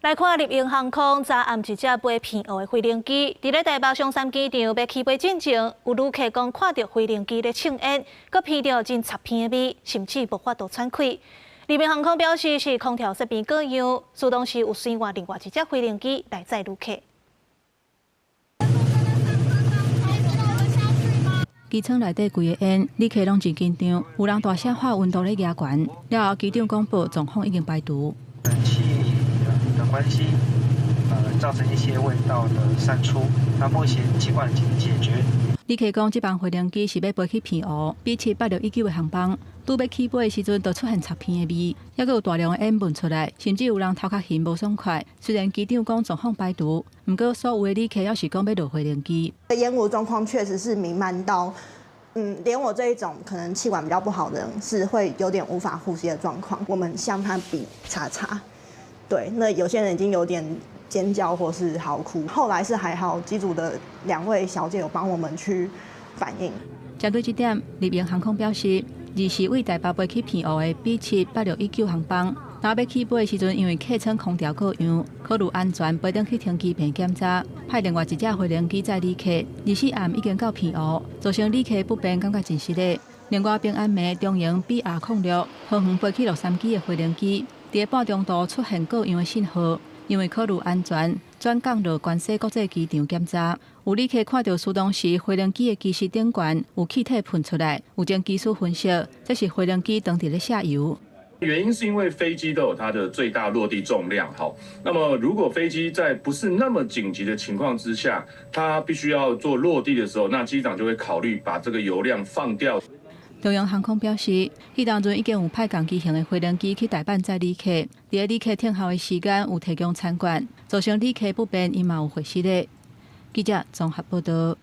來看立榮航空昨暗一隻飛澎湖的飛行機，佇咧台北松山機場欲起飛進前，有旅客講看著飛行機咧衝煙，閣鼻著真刺鼻的味，甚至無法度喘氣。立榮航空表示是空調設備故障，自動時有隨換另外一隻飛行機來載旅客。機艙內底規个煙，旅客攏真緊張，有人大聲喊溫度咧加懸。了後機長公布狀況已經排除。冷氣的關係，造成一些味道的散出。那目前情況已經解決。旅客講，這班飛行機是欲飛去澎湖，B 78619的航班，拄欲起飛的時陣，就出現刺鼻的味，猶閣有大量的煙聞出來，甚至有人頭殼眩無爽快。雖然機長講狀況排除，毋過所有的旅客猶是講欲落飛行機。煙霧狀況確實是彌漫到，連我這一種可能氣管比較不好的人，是會有點無法呼吸的狀況。我們向他比叉叉，對，那有些人已經有點尖叫或是嚎哭。後來是還好，機組的兩位小姐有幫我們去反應。針對這點，立榮航空表示，二時對台北飛去澎湖的 B 78619航班，若欲起飛的時陣，因為客艙空調故障，考慮安全，飛轉去停機坪檢查，派另外一隻飛行機載旅客。24暗已經到澎湖，造成旅客不便，感覺真失禮。另外，平安暝長榮 BR06桃園飛去洛杉磯的飛行機，佇半中途出現故障的信號，因為考慮安全，轉降落關西國際機場檢查。有旅客看著自動時飛行機的機室頂懸有氣體噴出來，有經機師分析，這是飛行機當佇咧卸油。原因是因為飛機都有它的最大落地重量，好，那麼如果飛機在不是那麼緊急的情況之下，它必須要做落地的時候，那機長就會考慮把這個油量放掉。長榮航空表示，彼當陣已經有派仝機型的飛行機去代辦載旅客，佇旅客等候的時間有提供餐券，造成旅客不便，伊嘛有回釋的。記者綜合報導。